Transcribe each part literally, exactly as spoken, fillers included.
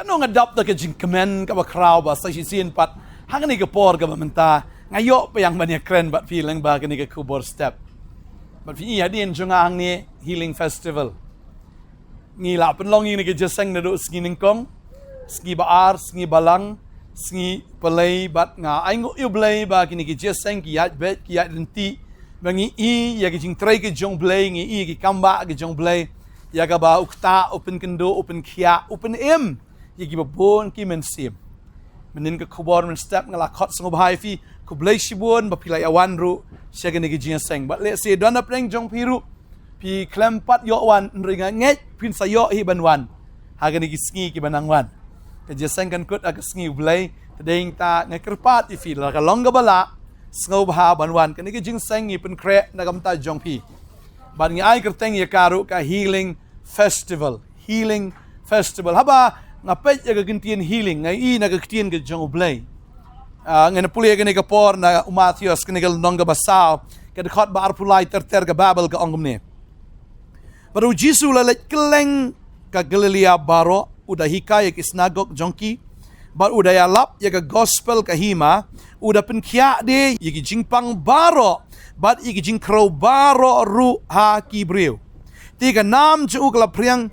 Kano nga dap da ka jingkmen kaba khraw ba sa shisien pat ha kane ka por kaba mynta nga ïoh pdiang ban ïakren bad phi lyngba kane ka khubor step. Bad phi ïa dien jong nga hangne Healing Festival. Ngi la pynlong ïa kane ka jingïaseng naduh sngi nyngkong, sngi ba ar, sngi ba lang, sngi ba lai, bad nga ainguh ïa U Blei ba kine ki jingïaseng ki ïaid beit, ki ïaid ryntih. Ba ngi i ïa ki jingtrei ki jong U Blei, ngi i ïa ki kambah ki jong U Blei. Ïa kaba u ktah, u pynkynduh, u pynkhiah, u pynim ïa kiba bun ki mynsiem. Mynnin ka khubor mynstep nga la khot sngewbha ïa phi, khublei shibun ba phi la ïa wan ruh sha kane ka jingïaseng. Bad lehse don hapdeng jong phi ruh phi khlem pat ïoh wan, hynrei nga ngeit phin sa ïoh hi ban wan ha kine ki sngi kiba nang wan. Ka jingïaseng kan kut ha ka sngi U Blei. Te dei nangta nga kyrpad ïa phi, lada ka long kaba lah, sngewbha ban wan. Kane ka jingïaseng ngi pynkhreh na ka bynta jong phi. Bad ngi ai kyrteng ïa ka ruh ka Healing Festival. Healing Festival. Haba nga peit ïa ka ktien healing, nga i na ka ktien ka jong U Blei. Ah, ngan pule ïa kane ka por na u Mathaios, kane ka lynnong kaba saw, ka dkhot ba arphew lai ter ter, ka Baibl ka ong kumne: Bad u Jisu u la leit kylleng ka Galilea baroh, u da hikai ïa ki synagog jong ki, bad u da ïalap ïa ka gospel ka hima, u da pynkhiah de ïa ki jingpang baroh, bad ïa ki jingkhrew baroh ruh ha ki briew. Te ka nam jong u ka la phriang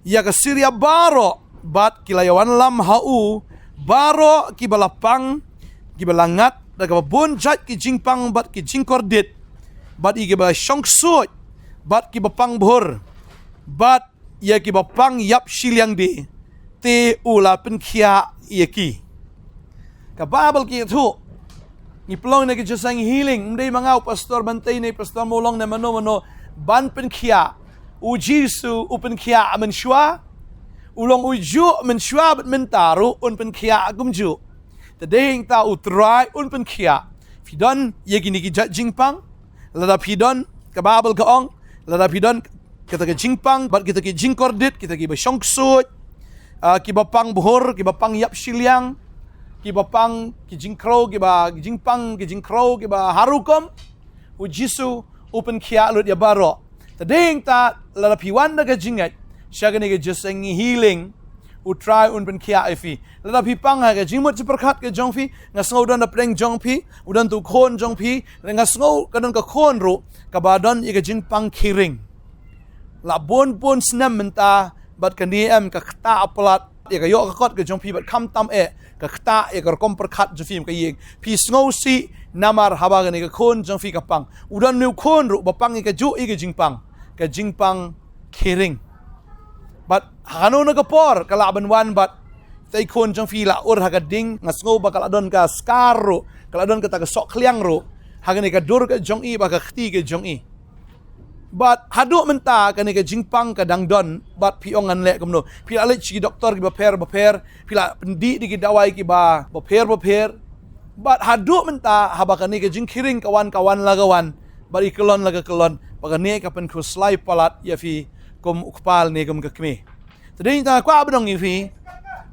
ïa ka Siria baroh, bad ki la ïa wanlam ha u baroh kiba la pang, kiba la ngat da kaba bun jait ki jingpang bad ki jingkordit, bad ïa kiba shongksuid bad kiba pang bhur, bad ïa kiba pang ïap shiliang de, te u la pynkhiah ïa ki. Ka Baibl ka ïathuh, ngi pynlong ïa kane ka jingïaseng healing, ym dei ma nga u Pastor Bantei ne Pastor Mawlong ne mano mano ban pynkhiah. U Jisu u pynkhiah mynshuwa. U long u juh mynshuwa bad mynta ruh un pynkhiah kumjuh. Te dei nangta U Trai un pynkhiah. Phi don ïa kine ki jait jingpang, lada phi don, ka Baibl ka ong, lada phi don kita ki jingpang bad kita ki jingkordit, kita kiba shongksuid, ah, kiba pang bhur, kiba pang ïap shiliang, kiba pang ki jingkhrew, kiba, ki jingpang ki jingkhrew kiba har hukum, u Jisu u pynkhiah lut ïa baroh. Te dei nangta lada phi wan da ka jingngeit sha kane ka jingïaseng healing, U Trai un pynkhiah ïa phi. Lada phi pang ha ka jingmut jingpyrkhat ka jong phi, nga sngew don hapdeng jong phi, u don uto u khun jong phi, nga sngew ka don ka khun ruh kaba don ïa ka jingpang ki ring. La bun bun snem mynta, bad kane em ka ktah palat ïa ka ïoh ka kot ka jong phi, bad khamtam eh ka ktah ïa ka rukom pyrkhat jong phi, ka ïing. Phi sngewsih namar haba kane ka khun jong phi ka pang. U don une u khun ruh ba pang ïa kajuh ïa ka jingpang, ka jingpang ki ring. Bad ha kano kano ka por ka lah ban wan, bad te i khun jong phi la ur ha ka ding, nga sngew ba ka la don ka scar ruh, ka la don kata ka sohkhliang ruh ha kane ka dur ka jong i bad ka kti ka jong i. Bad haduh mynta kane ka jingpang ka dang don, bad phi ong ngan leh kumno. Phi la leit sha ki doktor kiba pher ba pher, phi la pyndih da ki dawai kiba ba pher ba pher. Bad haduh mynta haba kane ka jingki ring ka wan, ka wan la ka wan, bad i kyllon la ka kyllon, bad kane ka pynkhuslai palat ïa phi kum u kpa ne kum ka kmie. Te dei nangta nga kwah ban ong ïa phi,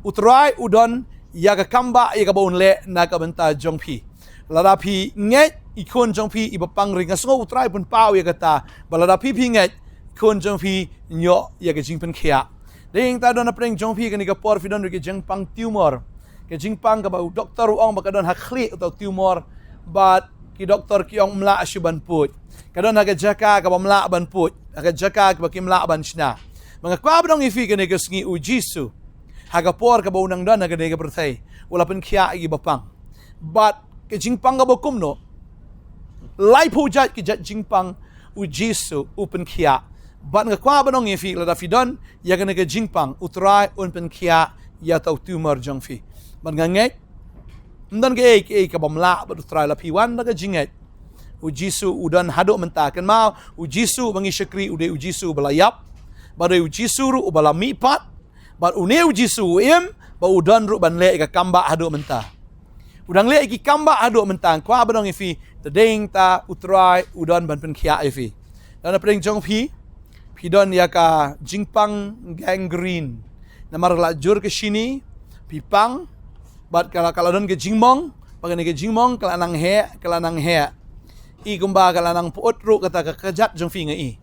U Trai u don ïa ka kambah ïa kaba un leh na ka bynta jong phi. Lada phi ngeit, i khun jong phi iba pang ring, nga sngew U Trai u pynpaw ïa kata. Bad lada phi phi ngeit, i khun jong phi un ïoh ïa ka jingpynkhiah. Dei nangta don hapdeng jong phi kane ka por phi don ruh ka jingpang tumor, ka jingpang kaba u doktor u ong ba ka don ha khlieh uto u tumor, bad ki doktor ki ong ym lah shuh ban pud. Ka don ha ka jaka kaba ym lah ban pud, ha ka jaka kaba kim lah ban shna. Bad nga kwah ban ong ïa phi kane ka sngi, U Jisu ha ka por kaba u nang don ha kane ka pyrthei, u la pynkhiah ïa kiba pang. Bad ka jingpang kaba kumno, laiphew jait ki jait jingpang, U Jisu u pynkhiah. Bad nga kwah ban ong ïa phi, lada phi don ïa kane ka jingpang, U Trai un pynkhiah ïa uto u tumor jong phi. Bad nga ngeit ym don kaei kaei kaba ym lah bad U Trai lada phi wan da ka jingngeit. U Jisu u don haduh mynta. Kynmaw, U Jisu ba ngi shakri u dei U Jisu uba la ïap, bad u dei U Jisu ruh uba la mihpat, bad une U Jisu u im ba u don ruh ban leh ïa ka kambah haduh mynta. U dang leh ïa ki kambah haduh mynta. Nga kwah ban ong ïa phi, te dei nangta U Trai u don ban pynkhiah ïa phi. Don hapdeng jong phi, phi don ïa ka jingpang gangrene. Namar la jur ka shini, phi pang, bad ka la, ka la don ka jingmong, bad kane ka jingmong ka la nang heh, ka la nang heh. I kumba ka la nang pyut ruh kata ka kjat jong phi, nga i.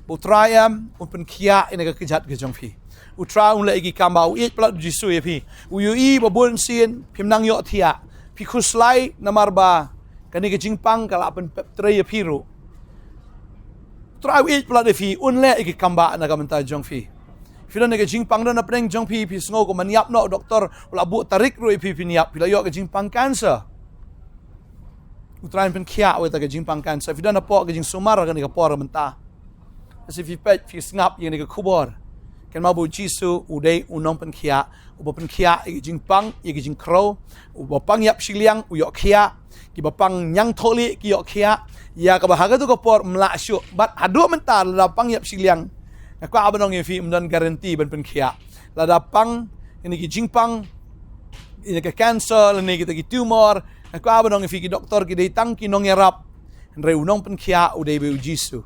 Bad U Trai em un pynkhiah ïa kane ka kjat ka jong phi. U Trai un leh ïa ki kam ba u ïeit palat u Jisu ïa phi. U ïohi ba bun sien phim nang ïohthiah, phi khuslai namar ba kane ka jingpang ka la pynpep trei ïa phi ruh. U Trai u ïeit palat ïa phi, un leh ïa ki kam ba na ka bynta jong phi. Phi don ïa ka jingpang, don na pdeng jong phi, phi sngew kumba ïap noh, doktor u la buh tarik ruh ïa phi phin ïap, phi la ïoh ka jingpang cancer. U Trai un pynkhiah ïa kata ka jingpang cancer. Phi don hapoh ka jingsumar kane ka por mynta. Lada phi peit, phi sngap ïa kane ka khubor, kynmaw ba u Jisu u dei u nongpynkhiah, uba pynkhiah ïa ka jingpang, ïa ka jingkhrew. Uba pang ïap shiliang u ïoh khiah, kiba pang ñiangthohlieh ki ïoh khiah. Ïa kaba ha katu ka por ym lah shuh, bad haduh mynta lada pang ïap shiliang, nga kwah ban ong ïa phi, ym don guarantee ban pynkhiah. Lada pang ïa kine ki jingpang, ïa ka cancer lane kita ki tumor, nga kwah ban ong ïa phi, ki doktor ki dei tang ki nongïarap. Hynrei u nongpynkhiah u dei beit u Jisu.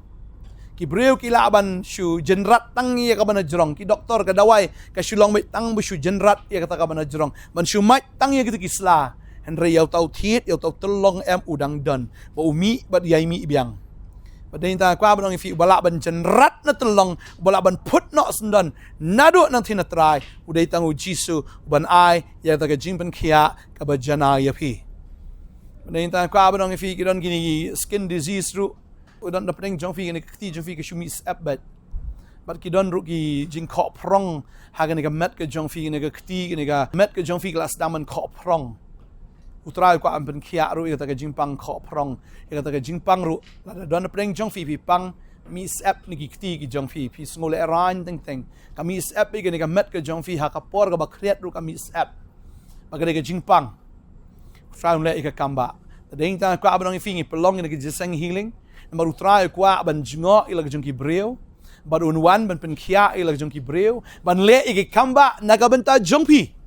Ki briew ki lah ban shu jynrat tang ïa kaba na jrong, ki doktor, ka dawai ka shu long beit tang ba shu jynrat ïa kata kaba na jrong, ban shu mad tang ïa kita ki sla. Hynrei ïa uta u thied, ïa uta u tyllong em, u dang don, ba u mih bad ïai mih biang. Bad dei tang nga kwah ban ong ïa phi, uba lah ban jynrat na tyllong, uba lah ban put noh syndon naduh nangtei na trai, u dei tang u Jisu, uban ai ïa kata ka jingpynkhiah kaba janai ïa phi. Bad dei tang nga kwah ban ong ïa phi, ki don kine ki skin disease ruh, u don na pdeng jong phi, kane ka kti jong phi ka shu mih syep beit. Bad ki don ruh ki jingkhoh prong ha kane ka met ka jong phi, kane ka kti, kane ka met ka jong phi ka la sdang ban khoh prong. U Trai u kwah ban pynkhiah ruh ïa kata ka jingpang khoh prong, ïa kata ka jingpang ruh. Lada don na pdeng jong phi, phi pang, mih syep na ki kti ki jong phi, phi sngew lehraiñ teng teng, ka mih syep ïa kane ka met ka jong phi, ha ka por kaba khriat ruh ka mih syep. Bad kane ka jingpang, u Trai un leh ïa ka kam ba. Te dei tang nga kwah ban ong ïa phi, ngi pynlong ïa kane ka jingïaseng healing namar u Trai u kwah ban jngoh ïa la ka jong ki briew, bad un wan ban pynkhiah ïa la ka jong ki briew, ban leh ïa ka kam ba na ka bynta jong phi.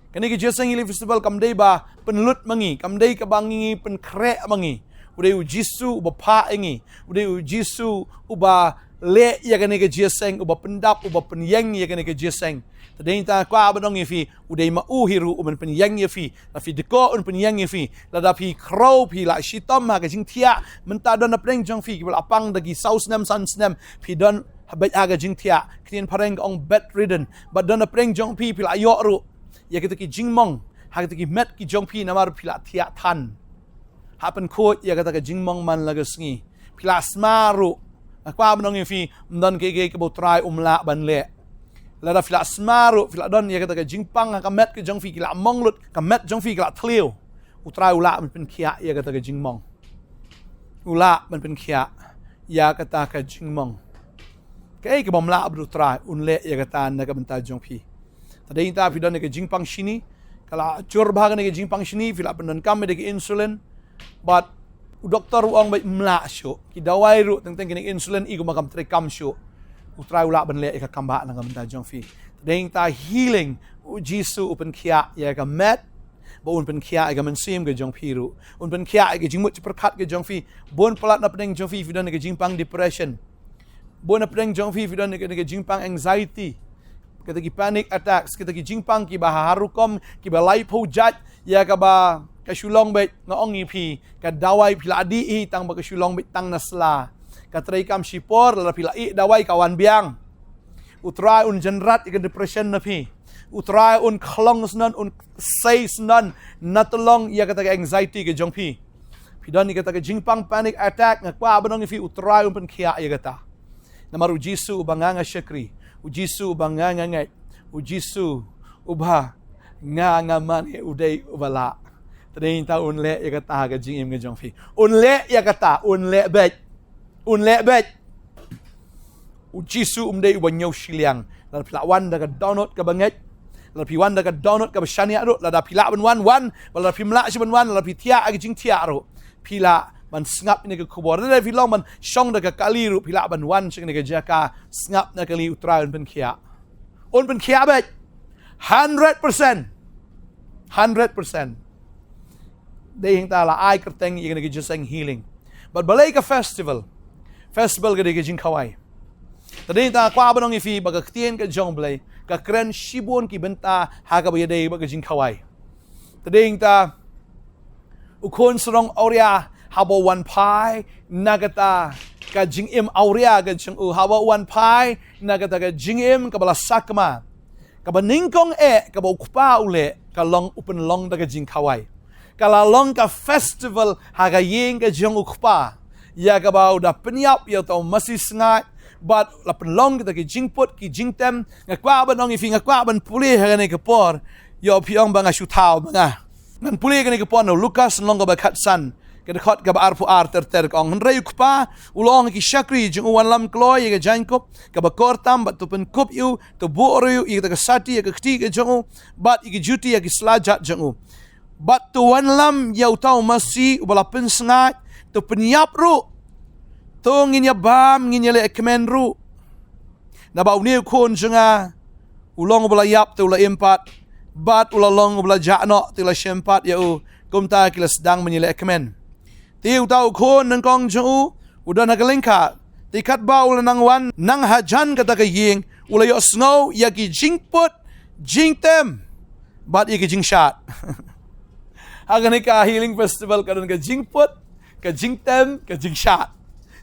Kane ka Jingïaseng Healing Festival kam dei ba pynlut ma ngi, kam dei kaba ngi pynkhreh ma ngi. U dei u Jisu uba phah ïa ngi, u dei u Jisu uba leh ïa kane ka jingïaseng, uba pyndap, uba pynïeng ïa kane ka jingïaseng. Te dei tang nga kwah ban ong ïa phi, u dei ma u hi ruh uban pynïeng ïa phi. Lada phi dkoh un pynïeng ïa phi. Lada phi khrew, phi la shitom ha ka jingthiah, mynta don na pdeng jong phi kiba la pang da ki saw snem, san snem, phi don beit ha ka jingthiah. Ktien phareng ka ong bedridden. Bad don na pdeng jong phi, phi la ïoh ruh ïa kita ki jingmong ha kita ki met ki jong phi namar phi la thiah than. Hap pynkhuid ïa kata ka jingmong man la ka sngi. Phi la sma ruh, nga kwah ban ong ïa phi, ym don kiei kiei kaba u Trai um lah ban leh. Lada phi la sma ruh, phi la don ïa kata ka jingpang ha ka met ka jong phi, ki la mong lut, ka met jong phi ka la thliew, u Trai u lah ban pynkhiah ïa kata ka jingmong. U lah ban pynkhiah ïa kata ka jingmong. Kaei kaba ym lah bad u Trai, un leh ïa kata na ka bynta jong phi. Te dei tang phi don ïa ka jingpang shini, ka la jur bha kane ka jingpang shini, phi la pyndonkam ïa ka insulin. Bad u doktor u ong beit ym lah shuh, ki dawai ruh teng teng kine insulin i kumba kam treikam shuh. U Trai u lah ban leh ïa ka kam ba na ka bynta jong phi. Te dei tang healing, u Jisu u pynkhiah ïa ka met, bad un pynkhiah ïa ka mynsiem ka jong phi ruh. Un pynkhiah ïa ka jingmut jingpyrkhat ka jong phi. Bun palat na pdeng jong phi, phi don ïa ka jingpang depression. Bun na pdeng jong phi, phi don ïa ka, ïa ka jingpang anxiety, kita ki panic attacks, kita ki jingpang kiba ha rukom, kiba laiphew jait, ïa kaba ka shu long beit, nga ong ïa phi, ka dawai phi la dih hi tang ba ka shu long beit tang na sla. Ka treikam shipor, lada phi la ïeh dawai ka wan biang. U Trai un jynrat ïa ka depression na phi. U Trai un khlong syndon, un sei syndon na tyllong ïa kata ka anxiety ka jong phi. Phi don ïa kata ka jingpang panic attack, nga kwah ban ong ïa phi, u Trai un pynkhiah ïa kata. Namar u Jisu uba nga nga shakri, u Jisu uba nga nga ngeit, u Jisu uba nga nga mane, u dei uba lah. Te dei tang un leh ïa kata ha ka jingim ka jong phi. Un leh ïa kata, un leh beit. Un leh beit. U Jisu um dei uba ñiew shiliang. Lada phi lah wan da ka dohnud kaba ngeit, lada phi wan da ka dohnud kaba shaniah ruh, lada phi lah ban wan, wan, lada phim lah shuh ban wan, lada phi thiah ha ka jingthiah ruh, phi lah ban sngap ïa kane ka khubor. Lada phi long ban shong da ka kali ruh, phi lah ban wan sha kane ka jaka, sngap na ka kali, u Trai un pynkhiah. Un pynkhiah beit. Hundred percent. Hundred percent. Dei hangta la ai kyrteng ïa kane ka jingïaseng healing. Bad balei ka festival? Festival ka dei ka jingkhawai. Te dei hangta nga kwah ban ong ïa phi ba ka ktien ka jong U Blei ka kren shibun ki bynta ha kaba ïadei bad ka jingkhawai. Te dei hangta u khun sarong awria haba u wan phai na kata ka jingim awria ka jong u, haba u wan phai na kata ka jingim kaba la sakma, kaba nyngkong eh kaba u kpa u leh ka long u pynlong da ka jingkhawai. Ka la long ka festival ha ka ïing ka jong u kpa, ïa kaba u da pynïap ïa uta u masi sngaid, bad la pynlong kita ki jingput ki jingtem. Nga kwah ban ong ïa phi, nga kwah ban pule ha kane ka por. Ïoh phi ong ba nga shu thaw ba nga. Ngan pule kane ka por na u Lukas lynnong kaba khatsan, ka dkhot kaba arphew ar ter ter, ka ong: Hynrei u kpa u la ong ha ki shakri jong u, wanlam kloi ïa ka jaiñkup kaba kor tam, bad to pynkup ïa u, to buh ruh ïa u ïa kata ka sati ha ka kti ka jong u, bad ïa ki juti ha ki slajat jong u. Bad to wanlam ïa uta u masi uba la pynsngaid, to pynïap ruh. To ngin ïa bam, ngin ïa leh kmen ruh. Naba une u khun jong nga u long uba la ïap te u la im pat, bad u la long uba la jah noh te u la shem pat ïa u. Kumta ki la sdang ban ïa leh kmen. Te uta u khun nyngkong jong u u don ha ka lyngkha. Te katba u la nang wan nang hajan kata ka ïing, u la ïohsngew ïa ki jingput jingtem bad ïa ki jingshad. Ha kane ka healing festival ka don ka jingput, ka jingtem, ka jingshad.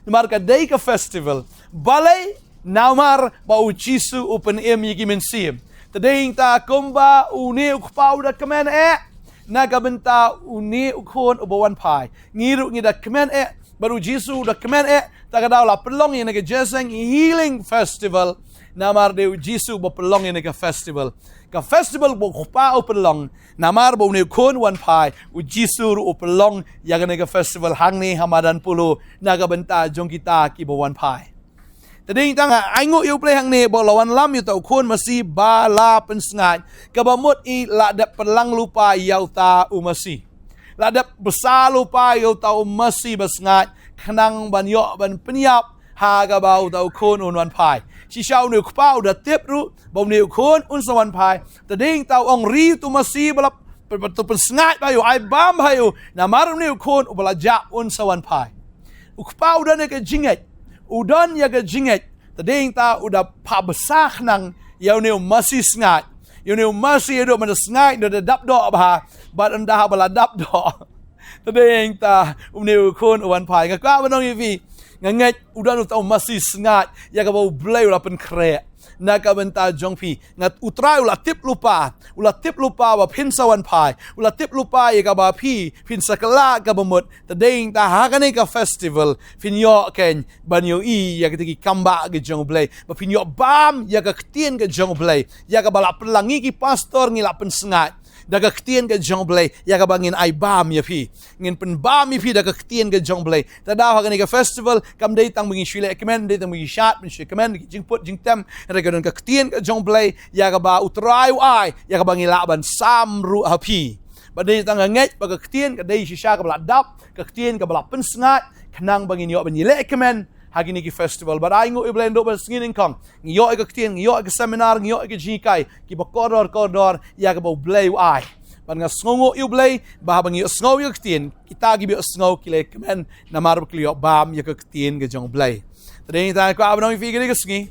Namar ka dei ka festival. Balei? Namar ba u Jisu u pynim ïa ki mynsiem. Te dei nangta kumba une u kpa u da kmen eh na ka bynta une u khun uba wan phai, ngi ruh ngi da kmen eh. Bad u Jisu u da kmen eh, ta ka daw la pynlong ïa kane ka jingïaseng healing festival. Namar dei u Jisu uba pynlong ïa kane ka festival. Ka festival ba u kpa u pynlong. Namar ba une u khun u wan phai, u Jisu ruh u pynlong ïa kane ka festival hangne ha madan Polo na ka bynta jong kita kiba wan phai. Te dei nangta nga ainguh ïa u Blei hangne ba u la wanlam ïa uta u khun masi ba la pynsngaid, kaba mut i la dep pynlang lypa ïa uta u masi. La dep bsa lypa ïa uta u masi ba sngaid, khnang ban ïoh ban pynïap ha kaba uta u khun un wan phai. Shisha une u kpa u da tip ruh ba une u khun un sa wan phai. Te dei nangta u ong, ri uta u masi ba la p-, p-, to pynsngaid bha ïa u, ai bam bha ïa u, namar une u khun uba la jah un sa wan phai. U kpa u don ïa ka jingngeit, u don ïa ka jingngeit. Te dei nangta u da pha bsa khnang ïa une u masi sngaid, ïa une u masi, ïa u da mynta sngaid, da dap doh bha, bad ynda haba la dap doh. Te dei nangta une u khun u wan phai. Nga kwah ban ong ïa phi, nga ngeit u don uta u masi sngaid ïa kaba u Blei u la pynkhreh na ka bynta jong phi. Nga, u Trai u la tip lypa, u la tip lypa ba phin sa wan phai, u la tip lypa ïa kaba phi phin sa kylla kaba mut. Te dei nangta ha kane ka festival phin ïoh kein ban ïohi ïa kita ki kambah ki jong u Blei, ba phin ïoh bam ïa ka ktien ka jong u Blei, ïa kaba la pynlang, ngi ki pastor ngi la pynsngaid da ka ktien ka jong u Blei ïa kaba ngin ai bam ïa phi. Ngin pynbam ïa phi da ka ktien ka jong u Blei. Te daw ha kane ka festival kam dei tang ba ngi shu leh kmen, dei tang ba ngi shad ban shu kmen ki jingput jingtem, hynrei ka don ka ktien ka jong u Blei ïa kaba u Trai u ai, ïa kaba ngi lah ban sam ruh ha phi. Ba dei tang nga ngeit ba ka ktien ka dei shisha kaba la dap, ka ktien kaba la pynsngaid, khnang ba ngin ïoh ban ïaleh kmen ha kine ki festival. Bad ainguh ïa u Blei, naduh ba sngi nyngkong ngi ïoh ïa ka ktien, ngi ïoh ïa ka seminar, ngi ïoh ïa ka jinghikai kiba kordor kordor ïa kaba u Blei u ai. Bad nga sngewnguh ïa u Blei ba haba ngi ïohsngew ïa ka ktien, kita kiba ïohsngew ki leh kmen, namar ba ki la ïoh bam ïa ka ktien ka jong u Blei. Te dei nangta nga kwah ban ong ïa phi kane ka sngi,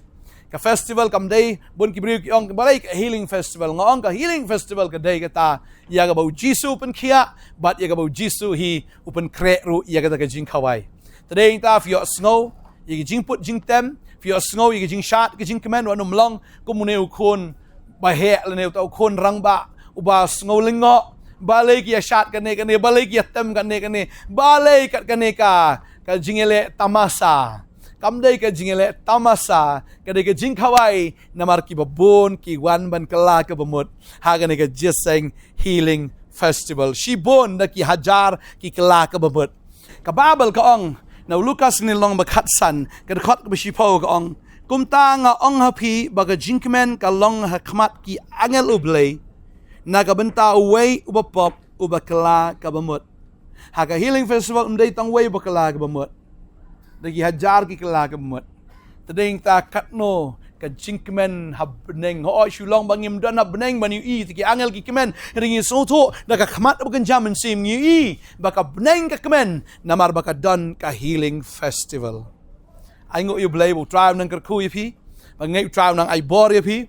ka festival kam dei, bun ki briew ki ong, balei ka healing festival? Nga ong ka healing festival ka dei kata ïa kaba u Jisu u pynkhiah, bad ïa kaba u Jisu hi u pynkhreh ruh ïa kata ka jingkhawai. Te dei nangta phi ïohsngew ïa ki jingput jingtem, phi ïohsngew ïa ki jingshad ki jingkmen, wat nym long kum une u khun baheh lane uta u khun rangbah uba sngew lyngngoh. Balei ki ïa shad kane kane, balei ki ïa tem kane kane, balei kat kane ka, ka jingïaleh tamasa? Kam dei ka jingïaleh tamasa, ka dei ka jingkhawai, namar kiba bun ki wan ban kylla kaba mut ha kane ka jingïaseng healing festival. Shibun da ki hajar ki kylla kaba mut. Ka Baibl ka ong, na u Lukas lynnong ba khatsan, ka dkhot kaba shiphew ka ong, kumta nga ong ha phi ba ka jingkmen ka long ha khmat ki angel u Blei na ka bynta uwei uba pop uba kylla kaba mut. Ha ka healing festival ym dei tang uwei uba kylla kaba mut, da ki hajar ki kylla kaba mut. Te dei nangta katno ka jingkmen ha bneng. Hooid, shu long ba ngim don ha bneng ban ïohi, te ki angel ki kmen, hynrei ngi sngewthuh da ka khmat ba kynja mynsiem ngi ïohi ba ka bneng ka kmen, namar ba ka don ka healing festival. Ainguh ïa u Blei ba u Trai u nang kyrkhu ïa phi, ba ngeit u Trai u nang ai bor ïa phi.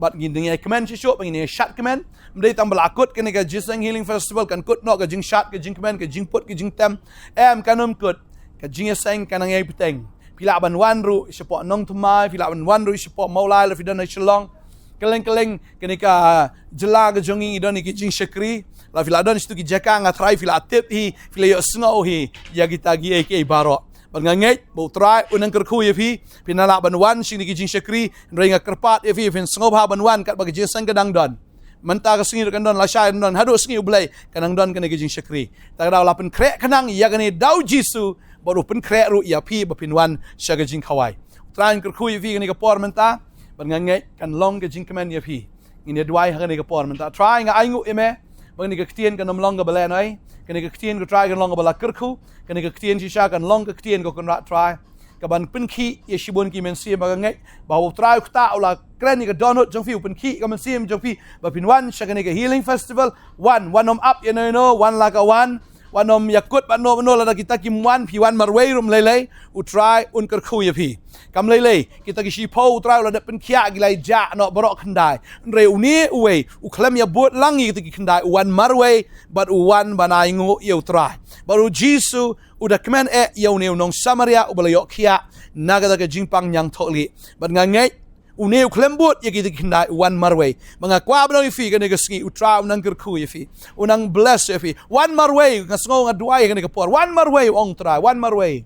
Bad ngin dang ïai kmen shisha, ba ngin ïai shad kmen. Ym dei tang ba la kut kane ka Jingïaseng Healing Festival kan kut noh ka jingshad, ka jingkmen, ka jingput, ka jingtem. Em, kan ym kut. Ka jingïaseng kan nang ïai bteng. Phi lah ban wan ruh shapoh Nongthymmai, phi lah ban wan ruh shapoh Mawlai, la phi don ha Shillong. Kylleng kylleng kane ka jylla ka jong ngi don ïa ki jingshakri. La phi lah don shatu ki jaka nga trai phi lah tip hi, phi lah ïohsngew hi ïa kita kiei kiei baroh. Bad nga ngeit ba U Trai un nang kyrkhu ïa phi, phin nang lah ban wan sha kine ki jingshakri, hynrei nga kyrpad ïa phi, phin sngewbha ban wan katba ka jingïaseng ka dang don. Mynta ka sngi ruh kan don, lashai ruh kan don, haduh sngi U Blei kan nang don kane ka jingshakri. Ta ka daw la pynkhreh khnang ïa kane da U Jisu, bad u pynkhreh ruh ïa phi ba phin wan sha ka jingkhawai. U Trai un kyrkhu ïa phi kane ka por mynta, bad nga ngeit kan long ka jingkmen ïa phi. Ngin ïa duwai ha kane ka por mynta. Trai, nga ainguh ïa me ba kane ka ktien kan ym long kaba lehnoh. Kane ka ktien, ko Trai, kan long kaba la kyrkhu. Kane ka ktien shisha kan long ka ktien, ko Kynrad Trai, kaban pynkhih ïa shibun ki mynsiem. Ba nga ngeit ba U Trai u ktah u la kren ïa ka dohnud jong phi, u pynkhih ïa ka mynsiem jong phi ba phin wan sha kane ka Healing Festival. Wan, wan, ym ap ïa no ïa no, wan la ka wan. Wan, ym ïa kut bad no bad no, lada kita kim wan, phi wan marwei ruh ym lei lei. U Trai un kyrkhu ïa phi. Kam lei lei, kita ki shiphew U Trai u la dep pynkhiah, ki la ïa jah noh baroh khyndai. Hynrei une uwei u khlem ïa bud lang ïa kita ki khyndai, u wan marwei bad u wan ban ainguh ïa U Trai. Bad U Jisu u da kmen eh ïa une u nong Samaria uba la ïoh khiah na kata ka jingpang ñiangthohlieh. Bad nga ngeit une u khlem bud ïa kita ki khyndai, u wan marwei. Ba nga kwah ban ong ïa phi kane ka sngi, U Trai un nang kyrkhu ïa phi, un nang bless ïa phi. Wan marwei, nga sngew, nga duwai kane ka por. Wan marwei, ong Trai, wan marwei.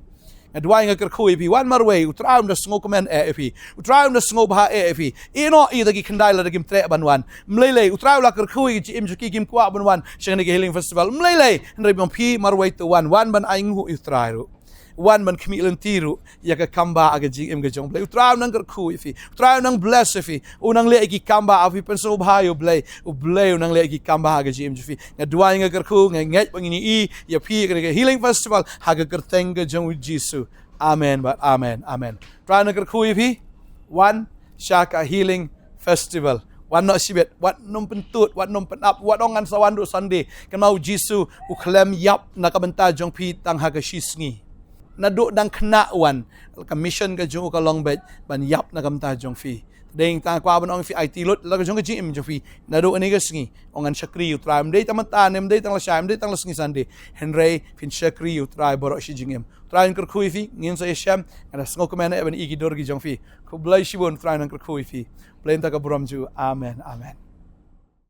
Nga duwai, nga kyrkhu ïa phi, wan marwei. U Trai un da sngewkmen eh ïa phi. U Trai un da sngewbha eh ïa phi. Ïehnoh ïa kita ki khyndai lada kim treh ban wan. Ym lei lei, U Trai u la kyrkhu ïa ki jingim jong ki, kim kwah ban wan sha kane ka Healing Festival. Ym lei lei, hynrei ba phi marwei to wan, wan ban ainguh ïa U Trai ruh. Wan ban khmih lynti ruh ïa ka kam ba ha ka jingim ka jong U Blei. U Trai un nang kyrkhu ïa phi. U Trai un nang bless ïa phi. Un nang leh ïa ki kam ba ha phi, pynsngewbha ïa U Blei. U Blei un nang leh ïa ki kam ba ha ka jingim jong phi. Nga duwai, nga kyrkhu, nga ngeit ba ngin ïohi ïa phi ha kane ka Healing Festival ha ka kyrteng ka jong U Jisu. Amen bad amen, amen. Trai un nang kyrkhu ïa phi. Wan sha ka Healing Festival. Wan noh shibit, wat nym pyntud, wat nym pynap, wat ong ngan sa wan ruh Sunday. Kynmaw U Jisu u khlem ïap na ka bynta jong phi tang ha ka shisngi. Naduh dang khynnah u wan, ka mission ka jong u ka long beit ban ïap na ka bynta jong phi. Dei tang kwah ban ong ïa phi, aiti lut la ka jong ka jingim jong phi naduh kane ka sngi. Ong ngan shakri ïa U Trai, ym dei tang mynta ne ym dei tang lashai, ym dei tang la sngi Sunday. Hynrei phin shakri ïa U Trai baroh shi jingim. U Trai un kyrkhu ïa phi, ngin sa ïashem. Nga da sngewkmen eh ban ïohi ki dur ki jong phi. Khublei shibun, U Trai un nang kyrkhu ïa phi. Blei un da ka burom jong u. Amen, amen.